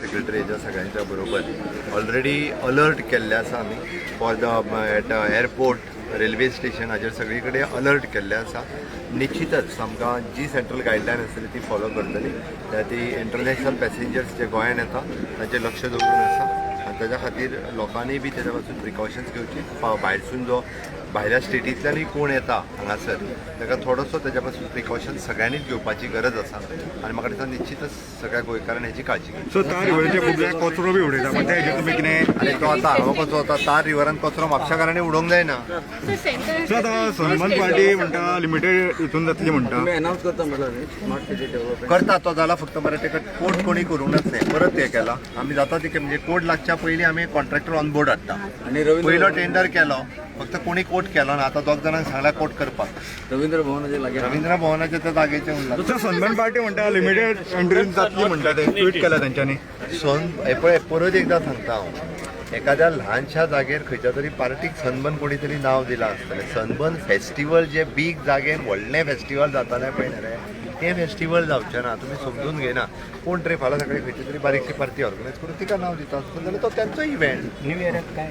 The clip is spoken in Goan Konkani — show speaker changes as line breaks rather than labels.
सेक्रेटरी हेच्या सगळ्यांच्या बरोबर ऑलरेडी अलर्ट केल्ले आसा आमी for the at airport, railway station हाजेर सगळी कडेन अलर्ट केल्ले आसा. निश्चितच आमकां जी सेंट्रल गायडलायन आसतली ती फॉलो करतली. त्या ती इंटरनॅशनल पॅसेंजर्स जे गोंयान येता तांचेर लक्ष दवरून आसा आनी ताच्या खातीर लोकांनी बी तेच्या पासून प्रिकॉशन्स घेवची. भायरसून जो भायल्या स्टेटींतल्यानूय कोण येता हांगासर ताका थोडोसो तेच्या पासून प्रिकॉशन सगळ्यांनीच घेवपाची गरज आसा आनी म्हाका दिसता निश्चितच सगळ्या गोंयकारांनी हेची काळजी घेवची.
सो तार रिवराचे खुबशे कचरो बी उडयता, पण त्या हेजेर तुमी कितें?
आनी तो आतां हांगा कसो वता, तार रिवरान कचरो म्हापशाकारांनी उडोवंक जायना.
सो आतां सनबर्न पार्टी म्हणटा, लिमिटेड हितून जातली म्हणटा.
तुम्ही अनाऊन्स करता म्हटलं न्ही स्मार्ट सिटी डेव्हलपमेंट?
करता, तो जाला. फक्त मरे तेका कोड कोणी करूंक नासलें, परत हें केलां आमी. जाता तितकें, म्हणजे कोड लागच्या पयलीं आमी कॉन्ट्रॅक्टर ऑन बोर्ड हाडटा.
आणि रवींद्र
पयलो टेंडर केलो, फक्त कोणी कोट केलो ना. आतां दोग जाणांक सांगला कोट करपाक.
रवींद्र भवनाच्या लागीं.
रवींद्र भवनाच्या त्या जागेचें उरलां.
सर, सनबर्न पार्टी म्हणटा लिमिटेड एंट्रीन जातली म्हणटा, ते ट्वीट केला तेंच्यांनी.
सन हे पळय, परत एकदां सांगता हांव, एखाद्या ल्हानशा जागेर खंयच्या तरी पार्टीक सनबर्न कोणी तरी नांव दिलां आसतलें. सनबर्न फेस्टिवल जे बीग जागेर व्हडलें फेस्टिवल जातालें पळय न्ही रे, तें फेस्टिवल जावचें ना. तुमी समजून घेयना कोण तरी फाल्यां सकाळी खंयची तरी बारीकशी पार्टी ऑर्गनायज करून तिका नांव दिता आसतलें जाल्यार तो तेंचो इव्हेंट.
न्यू इयराक काय?